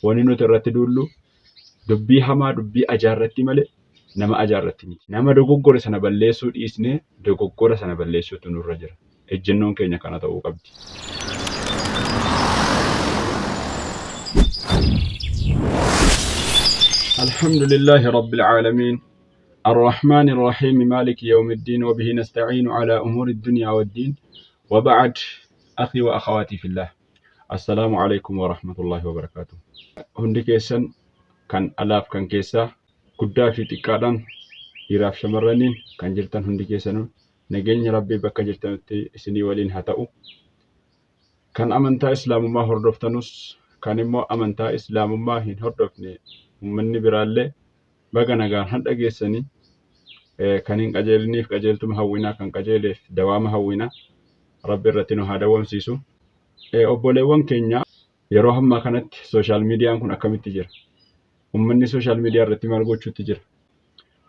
Wanni nuti irratti duullu dubbii hamaa dubbii ajaa irratti malee nama ajaa irratti miti. Nama dogoggore sana balleessuu dhiisnee dogoggora sana balleessuutu nurra jira. Ejjennoon keenya kana ta'uu qabdi. Alhamdulillahi Rabbil Aalamiin. الرحمن الرحيم مالك يوم الدين وبه نستعين على أمور الدنيا والدين وبعد أخي وأخواتي في الله Assalaamu Aleykum Warahmatullaahi Wabarakaatuh. Hundi keessan kan alaaf kan keessaa guddaa fi xiqqaadhaan dhiiraaf shamarraniin kan jirtan hundi keessanuu nageenyi Rabbii bakka jirtanutti isinii waliin haa ta'u. Kan amantaa Islaamummaa hordoftanus kan immoo amantaa Islaamummaa hin hordofne ummanni biraallee baga nagaan hadha geessanii kan hin qajeeliniif qajeeltuma hawwinaa kan qajeeleef dawaama hawwina Rabbi irratti nu haa dawwamsiisu. Obboleewwan keenya yeroo hammaa kanatti sooshaal miidiyaan kun akkamitti jira? Ummanni sooshaal miidiyaa irratti maal gochuutti jira?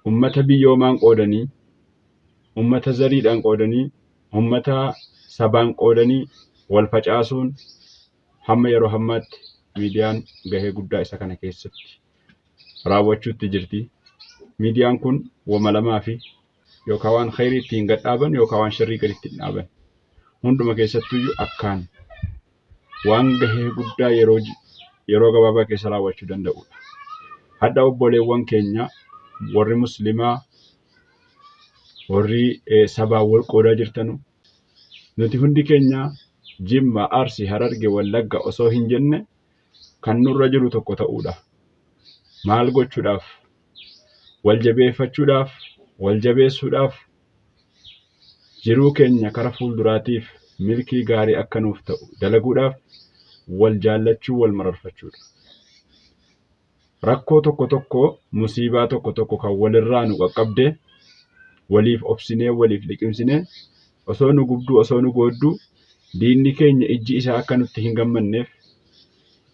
Ummata biyyoomaan qoodanii, ummata zariidhaan qoodanii, ummata sabaan qoodanii wal facaasuun hamma yeroo hammaatti miidiyaan gahee guddaa isa kana keessatti raawwachuutti jirti. Miidiyaan kun wama lamaa fi yookaan waan khayrii ittiin gad dhaaban yookaan waan sharrii gad ittiin dhaaban. Hunduma keessattuyyuu akkaan waan gahee guddaa yeroo yeroo gabaabaa keessa raawwachuu danda'udha. Hadha obboleewwan keenya warri muslimaa warri sabaan wal qoodaa jirtanu nuti hundi keenya Jimma, Arsi, Hararge, Wallagga osoo hin jenne kan nurra jiru tokko ta'uudha. Maal gochuudhaaf? Wal jabeeffachuudhaaf, wal jabeessuudhaaf, jiruu keenya kara fuulduraatiif milkii gaarii akka nuuf ta'u dalaguudhaaf wal jaallachuu, wal mararfachuudha. Rakkoo tokko tokko, musiibaa tokko tokko kan walirraa nu qaqqabde waliif obsinee, waliif liqimsinee osoo nu gubduu, osoo nu goodduu diinni keenya ijji isaa akka nutti hin gammanneef,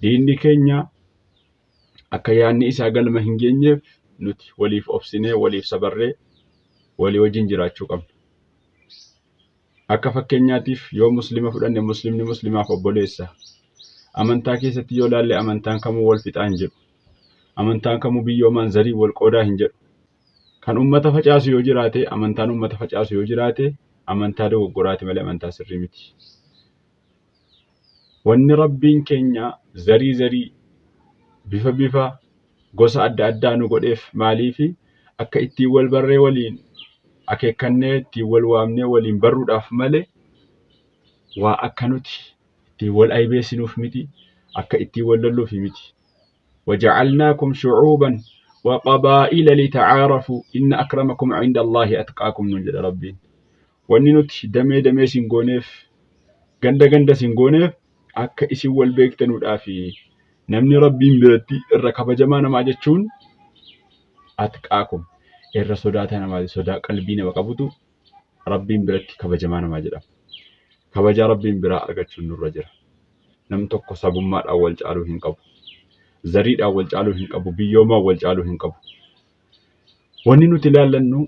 diinni keenya akka yaadni isaa galma hin geenyeef nuti waliif obsinee, waliif sabarree walii wajjin jiraachuu qabna. Akka fakkeenyaatiif yoo muslima fudhanne muslimni muslimaaf obboleessa. Amantaa keessatti yoo laalle amantaan kamuu wal fixaa hin jedhu. Amantaan kamuu biyyoomaan zarii wal qoodaa hin jedhu. Kan ummata facaasu yoo jiraate amantaan ummata facaasu yoo jiraate amantaa dogoggoraati malee amantaa sirrii miti. Wanni Rabbiin keenya zarii zarii bifa bifa gosa adda addaa nu godheef maaliifi akka ittiin wal barree waliin akeekkannee ittiin wal waamnee waliin barruudhaaf malee waa akka nuti ittiin wal aybeessinuuf miti akka ittiin wal lolluufi miti. Waja'alnaakum shu'uuban wa qabaa'ila lita'aarafuu inna akramakum inda Allaahi atqaakum nuun jedha Rabbiin. Wanni nuti damee damee isin gooneef ganda ganda isin gooneef akka isin wal beektanuudhaafi namni Rabbiin biratti irra kabajamaa namaa jechuun atqaakum irra sodaata namaa sodaa qalbii nama qabutu Rabbiin biratti kabajamaa namaa jedhama. Kabajaa Rabbiin biraa argachuun nurra jira. Nam tokko sabummaadhaan wal caaluu hin qabu. Zariidhaan wal caaluu hin qabu. Biyyoomaan wal caaluu hin qabu. Wanni nuti ilaallannu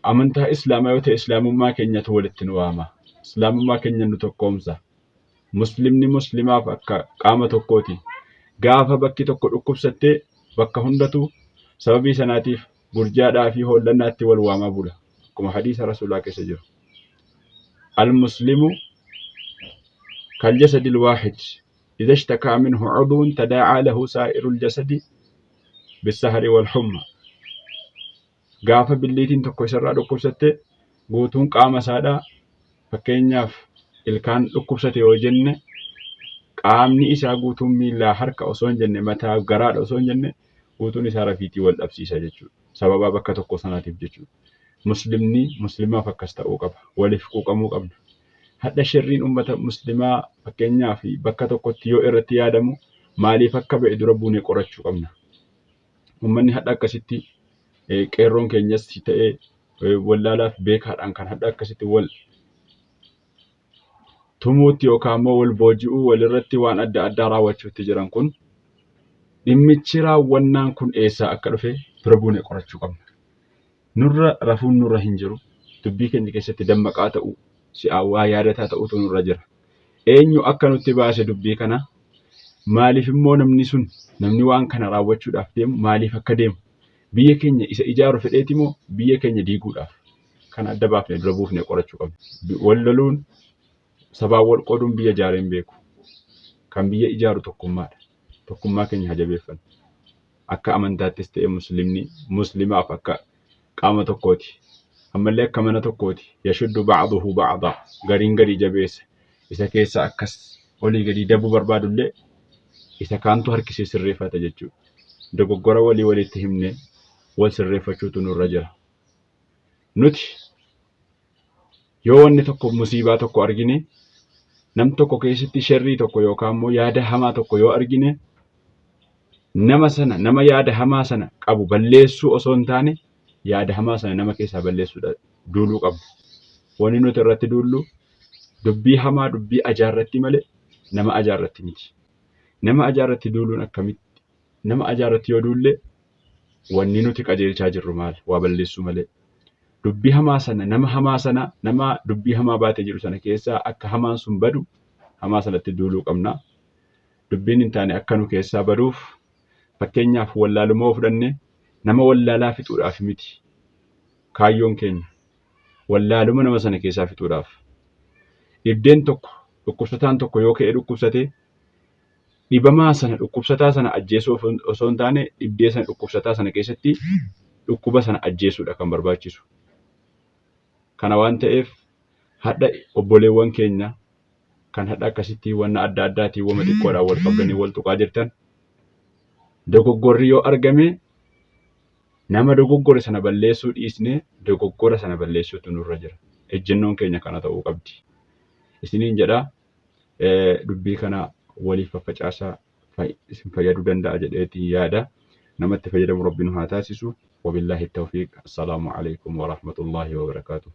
amantaa Islaamaa yoo ta'e Islaamummaa keenyatu walitti nu waama. Islaamummaa keenya nu tokkoomsa. Muslimni muslimaaf akka qaama tokkooti. Gaafa bakki tokko dhukkubsattee bakka hundatu sababii sanaatiif gurjaadhaa fi hoollannaatti wal waamaa bula. Akkuma hadiisa Rasuulaa keessa jiru. Al-muslimu kal jasadil waahid idha ishtakaa minhu cudwun tadaa'aa lahu saa'irul jasadi bisahari wal humma. Gaafa billiitiin tokko isarraa dhukkubsatte guutuun qaama isaadhaa fakkeenyaaf ilkaan dhukkubsate yoo jenne qaamni isaa guutuun miillaa harka osoo hin jenne mataa garaadha osoo hin jenne guutuun isaa rafiitii wal dhabsiisa jechuudha. Sababaa bakka tokko sanaatiif jechuudha. Muslimni muslimaaf akkas ta'uu qaba. Waliif quuqamuu qabna. Hadha shirriin ummata muslimaa fakkeenyaaf bakka tokkotti yoo irratti yaadamu maaliif akka ba'e dura buunee qorachuu qabna. Ummanni hadha akkasitti qeerroon keenyas ta'ee wallaalaaf beekaadhaan kan hadha akkasitti wal tumuutti yookaan immoo wal booji'uu walirratti waan adda addaa raawwachuutti jiran kun dhimmichi raawwannaan kun eessaa akka dhufe dura buunee qorachuu qabna. Nurra rafuun nurra hin jiru. Dubbii keenya keessatti dammaqaa ta'uu, si'aawwaa yaadataa ta'uutu nurra jira. Eenyu akka nutti baase dubbii kana? Maaliif immoo namni sun namni waan kana raawwachuudhaaf deemu maaliif akka deemu biyya keenya isa ijaaru fedheeti moo biyya keenya diiguudhaaf kan adda baafne dura buufne qorachuu qabna. Wal loluun sabaan wal qooduun biyya ijaaree hin beeku. Kan biyya ijaaru tokkummaadha. Tokkummaa keenya haa jabeeffannu. Akka amantaattis ta'e muslimni muslimaaf akka qaama tokkooti. Ammallee akka mana tokkooti. Yashuddu ba'duhu ba'daa. Gariin garii jabeessa. Isa keessa akkas olii gadi dabuu barbaadullee isa kaantu harkisee sirreeffata jechuudha. Dogoggora walii walitti himnee wal sirreeffachuutu nurra jira. Nuti yoo wanni tokko musiibaa tokko argine nam tokko keessatti sherrii tokko yookaan immoo yaada hamaa tokko yoo argine nama sana nama yaada hamaa sana qabu balleessuu osoo hin taane yaada hamaa sana nama keessaa balleessuudha duuluu qabna. Wanni nuti irratti duullu dubbii hamaa dubbii ajaa irratti malee nama ajaa irratti miti. Nama ajaa irratti duuluun akkamitti? Nama ajaa irratti yoo duulle wanni nuti qajeelchaa jirru maal? Waa balleessuu malee. Dubbii hamaa sana nama hamaa sana nama dubbii hamaa baatee jiru sana keessaa akka hamaan sun badu hamaa sanatti duuluu qabna. Dubbiin hin taane akka nu keessaa baduuf fakkeenyaaf wallaaluma yoo fudhanne nama wallaalaa fixuudhaaf miti kaayyoon keenya. Wallaaluma nama sana keessaa fixuudhaaf. Dhibdeen tokko dhukkubsataan tokko yoo ka'ee dhukkubsate dhibamaa sana dhukkubsataa sana ajjeesuu osoo hin taane dhibdee sana dhukkubsataa sana keessatti dhukkuba sana ajjeesuudha kan barbaachisu. Kana waan ta'eef hadha obboleewwan keenya kan hadha akkasitti wanna adda addaatiin wama xiqqoodhaan wal qabdanii wal tuqaa jirtan dogoggorri yoo argame nama dogoggore sana balleessuu dhiisnee dogoggora sana balleessuutu nurra jira. Ejjennoon keenya kana ta'uu qabdi. Isiniin jedha dubbii kana waliif faffacaasaa isin fayyaduu danda'a jedheetiin yaada. Namatti fayyadamu Rabbi nu haa taasisu. Wabillaahi tawfiiq. Assalaamu alaikum wa rahmatullaahi wa barakaatuh.